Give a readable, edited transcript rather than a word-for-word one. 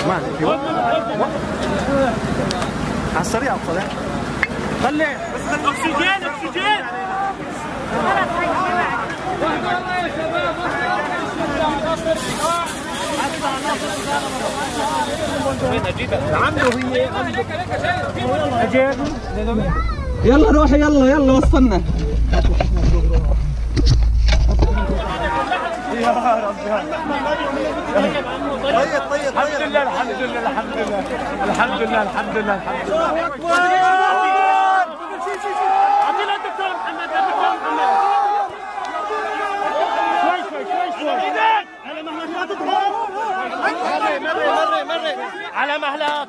ما في وقت على السريع ابو صلاح. خلي اكسجين اكسجين. يلا روحي، يلا يلا وصلنا. يا رب. طيب طيب الحمد لله الحمد لله الحمد لله الحمد لله الحمد لله الحمد لله. الله اكبر. اعطينا الدكتور محمد، الدكتور محمد. شوي شوي شوي شوي. على مهلك لا تدخل. مري مري مري على مهلك.